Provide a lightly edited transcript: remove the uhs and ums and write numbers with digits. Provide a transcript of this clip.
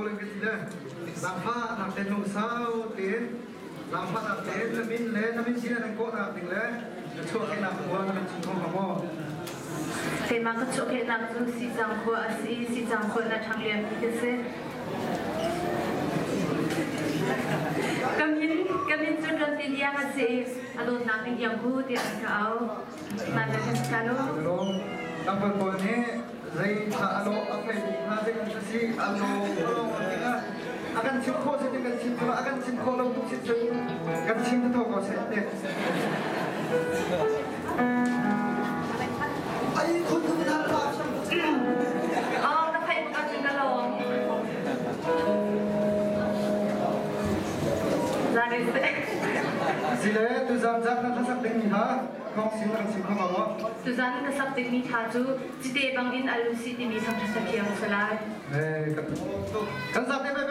pawl an ka ti le zaangfah nak te lungsau tein zaangfah nak tein na min le na min sin an kawhnak ding le na chuahkehnak khua na kan chim kho hnga maw? Keimah ka chuahkehnak cu Sicang khua a si i Sicang khua in a ṭhang lianmi ka si. Ka min ka min cu Ṭuan Tin Iang a si i a dawtnak in Iang Hu tiah an ka au. Mah na kan ka lo. Tlangval pawl nih zei thla a lawh a fei bik hna zei kan si a lawh a lawh tikah a kan chim khawh si kan chim khawh a kan chim khawh lo tuk si cun kan chim te tho ko seh te. Ai khun khun na pa Oh, na theih bak ahcun ka lawm. Zan in seh. Sile tuzan zan na hlasak dingmi kha thawng sin na kan chim kho maw? Tuzan ka sak dingmi tha cu cite bangin a lu si timi thangṭhat thiam a si lai. Kan zate ve.